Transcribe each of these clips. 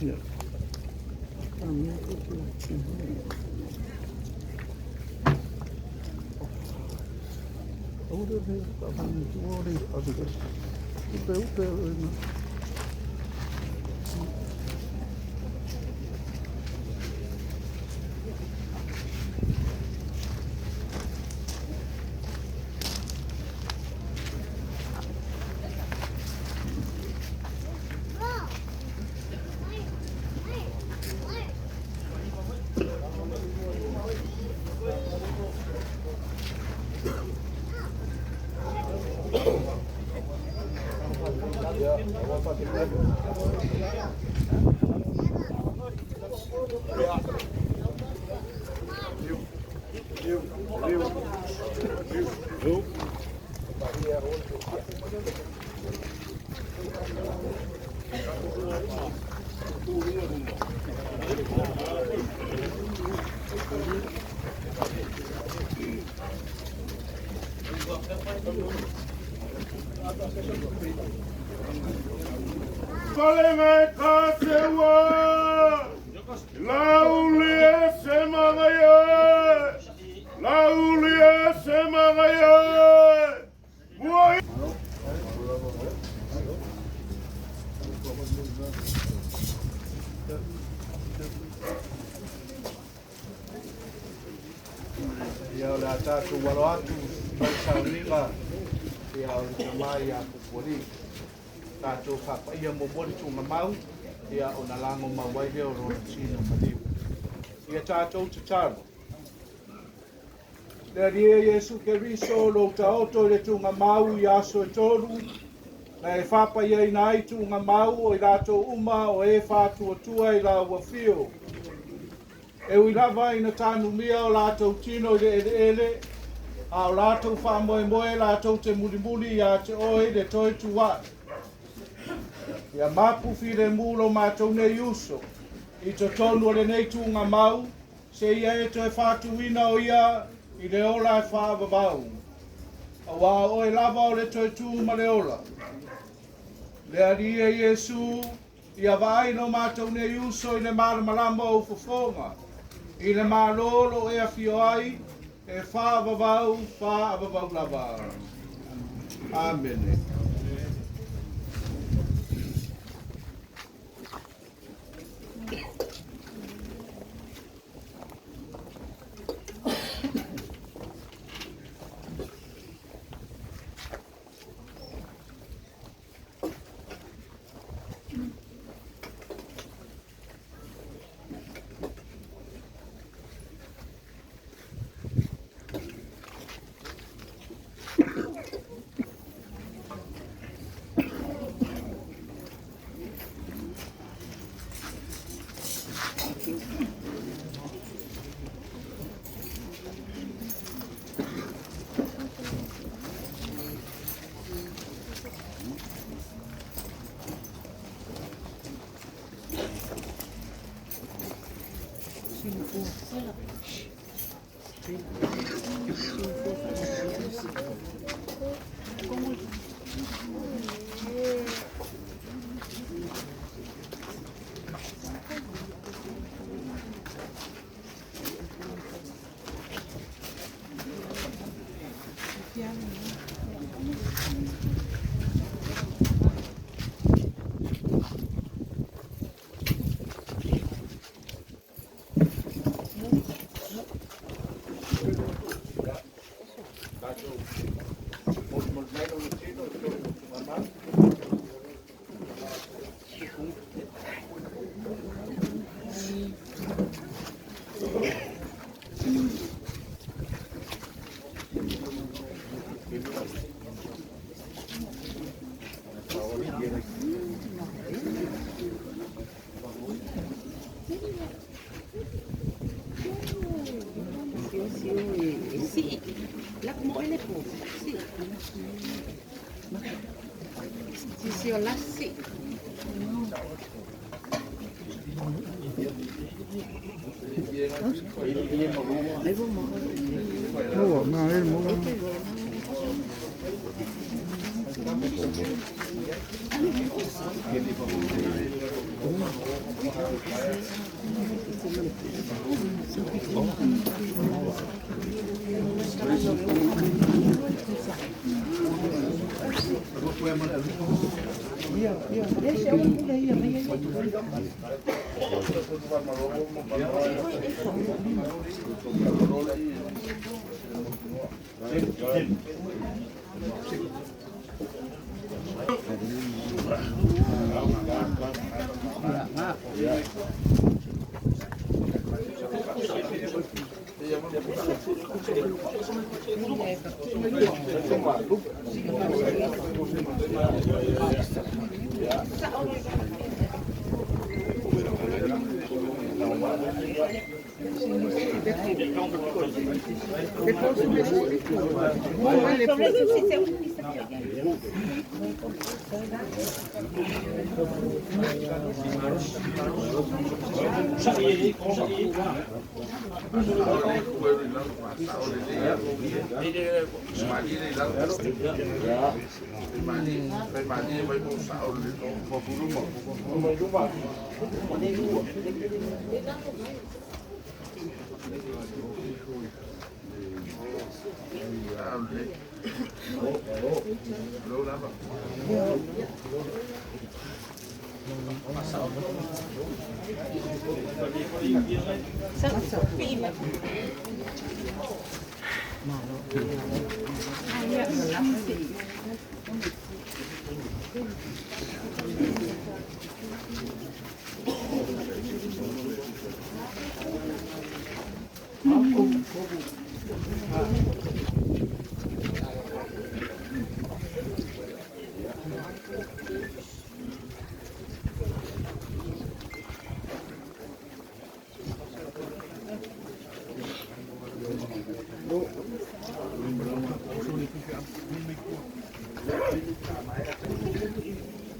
Ia o le a tatou alo atu mai sauniga ia o le tama ia Pupualii. Tatou faapaia muamua le tuugamau ia ona lago mau ai lea o lona tino maliu. Ia tatou tatalo. Le Alii e Iesu Keriso lou taoto i le tuugamau i aso e tolu, na e faapaiaina ai tuugamau o i latou uma o e faatuatua i lau afio. E ui lava ina tanumia o latou tino i le eleele, a o latou faamoemoe latou te mulimuli ia te oe i le toe tu ae. Ia mapu filemu lo matou nei uso, i totonu o lenei tuugamau, seia e toe faatuina o ia i le ola e faavavau. Auā o oe lava o le toe tu ma le ola. Le Alii e Iesu, ia vaai lo matou nei uso i le malamalama o ou fofoga, i le Malo o lo o e afio ai, e faavavau, faavavau lava. Amene.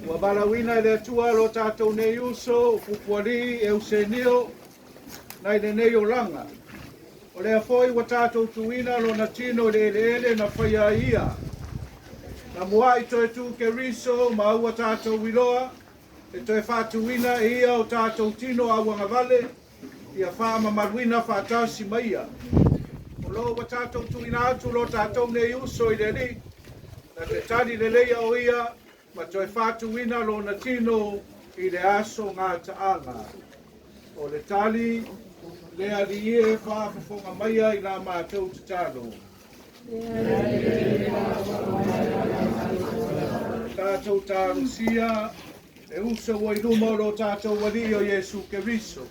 Ua valaauina e le Atua lo tatou nei uso, o Pupualii Eusenio, nai lenei olaga. O lea foi ua tatou tuuina lona tino i le eleele na faia ai ia. Na muai toe tu Keriso ma ua tatou iloa, e toe faatuina e ia o tatou tino auagavale, ia faamamaluina faatasi ma ia. O lo ua tatou tuuina atu lo tatou nei uso i le Alii, na te tali leleia o ia, ma toe faatuina lona tino i le aso gataaga. O le tali, le Alii e faafofoga maia i la matou tatalo. Tatou talosia e uso ua i luma o lo tatou Alii o Iesu Keriso.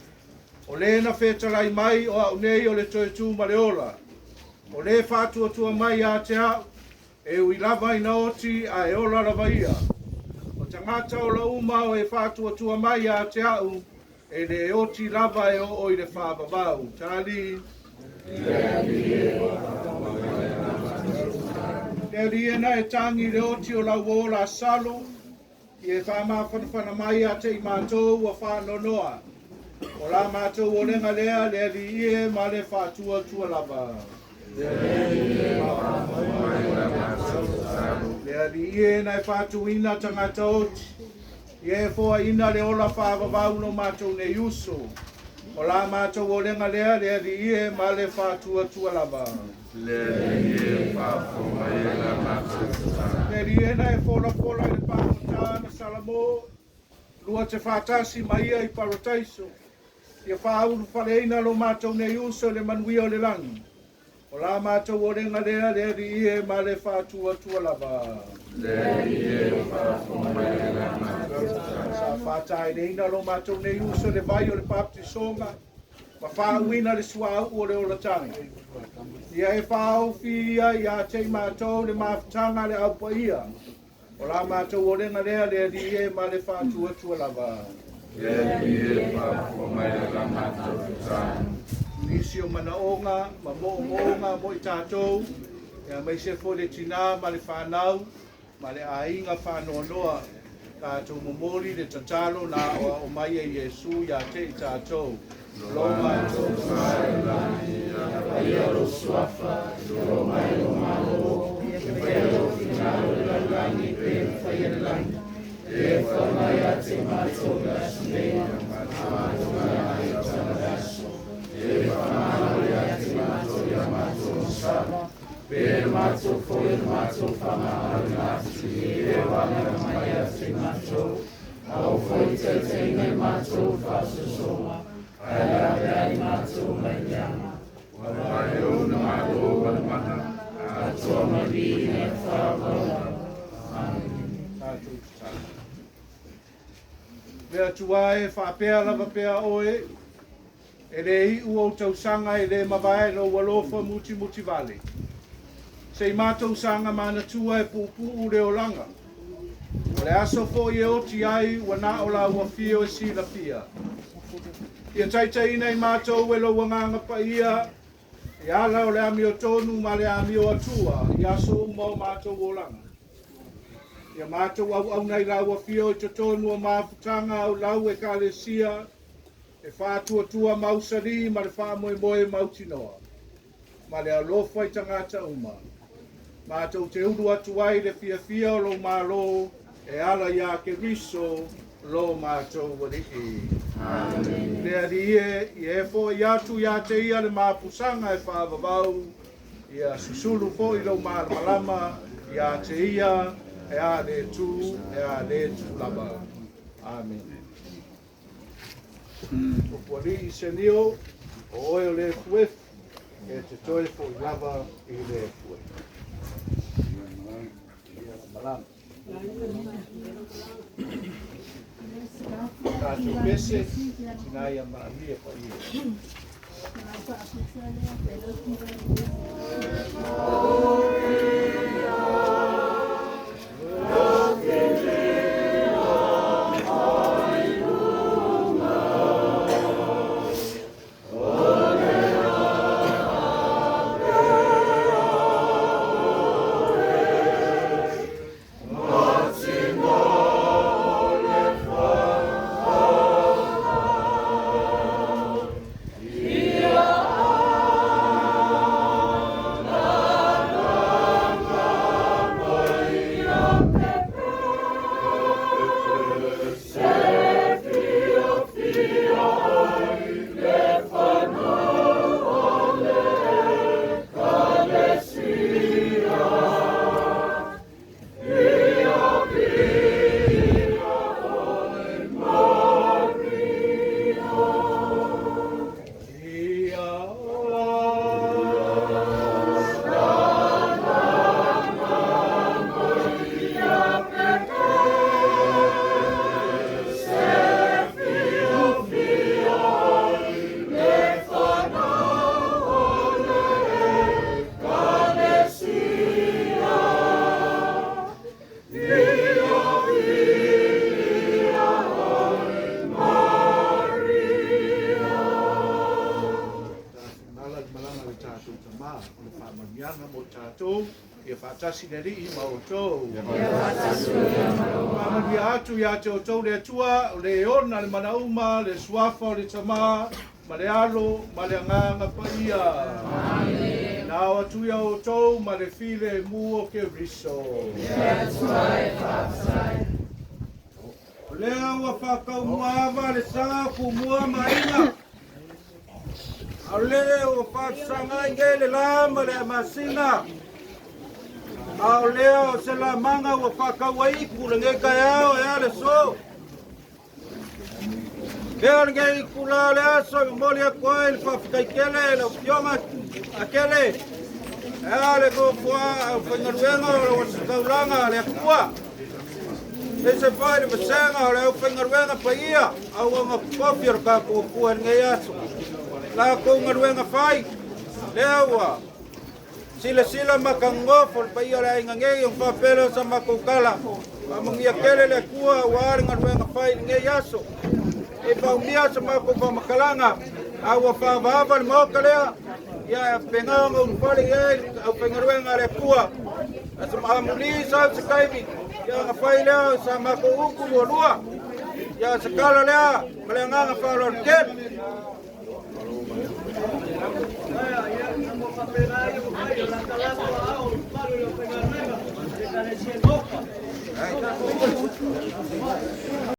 O le na fetalai mai o au nei o le toe tu ma le ola. O le faatuatua mai ia te au, e ui lava ina oti ae ola lava ia. O tagata ola uma o e faatuatua mai ia te au, e le oti lava e oo i le faavavau. Tali. Le Alii e na e tagi i le oti o lau uo Lasalo, ia e faamafanafana mai ia te i matou ua faanoanoa. O la matou olega lea, le Alii e ma le faatuatua lava. Le Alii e na e faatuina tagata oti, ia e foaina le ola faavavau no matou nei uso. O la matou olega lea, le Alii e ma le faatuatua lava. Le Alii e na e folafola i le pagota na Salamo, lua te faatasi ma ia i Parataiso, ia faaulufaleina lo matou nei uso i le manuia o le lagi. O la matou olega lea, le Alii e ma le faatuatua lava. Sa faataeleina lo matou nei uso le vai o le baptisoga, ma faauina le suauu o le olataga. Ia e faaofi ia ia te i matou le mafutaga le aupaia. O la matou olega lea, le Alii e ma le faatuatua lava. Nisi o manaoga ma moomooga mo i tatou, ia maise foi le tina ma le whanau, ma le aiga whanoanoa, tatou momoli le tatalo na o o mai e Iesu ia te i tatou. Lo matou Ia lou suafa, ia mai lou malo, ia faia lou finagalo i le lalolagi. Le Atua e faapea lava pea oe, e le iu o tausaga e le mavae lou alofa mutimutivale. Se i matou saga manatua e puupuu le olaga. O le aso foi e oti ai ua na o lau afio e silafia. Ia taitaiina i matou e lou agaga paia, e ala o le amiotonu ma le amio atua i aso uma o matou olaga. Ia matou auauna i lau afio i totonu o mafutaga o lau ekalesia, e faatuatua mausali ma le faamoemoe mautinoa, ma le alofa i tagata uma. Matou te ulu atu ai le fiafia o lou malo e ala ia Keriso lo matou alii. Amen. Le Alii e, ia e fo'i atu ia te ia le mapusaga e faavavau, ia susulu foi lou malamalama ia te ia e a le tu e a le tu lava. Amen. O pualii se niu, o oe o le efuefu, e te toe fo'i lava i le efuefu. Ia malama. Tatou pese, tina ia maamia pa ia. Mala malanga le tātou tamā, o le whaamanianga mo tātou, ia whaatasi le rii ma o tō. Whaamania atu ia te o tō le atua, o le ona le manauma, le suafa o le tamā, ma le alo, ma le anganga paia. Amen. Nā o atu ia o tō, ma le file mu o ke riso. O lea ua faakaumuaava le saga kumua ma aiga. A o lea ua faatusaga ai nei le lā ma le masina. A o lea o se lamaga ua faakau ai ipu lenei taeao e a le aso. Lea o lenei itulā o le aso e momoli atu ai le faafetai tele i lau Afioga Akele e a le nofoa aufaigaluega o lau ositaulaga a le Atua. E se foi le vasega o le aufaigaluega paia auauna totofi o le tatou Atua i lenei aso. Latou galuega fai, lea ua silasila matagofo le paia o le aiga nei ona faapea lea o sa matou tala. Faamanuia tele le Atua aua le galuega fai i lenei aso. E faumia sa matou faamatalaga, a ua faavaava le maota lea, ia pena ona ulufale i ai le aufaigaluega a le Atua. Asa amuli sau se taimi, ia ona fai lea o sa matou upu lualua. Ia se tala lea ma le agaga faaaloalo tele.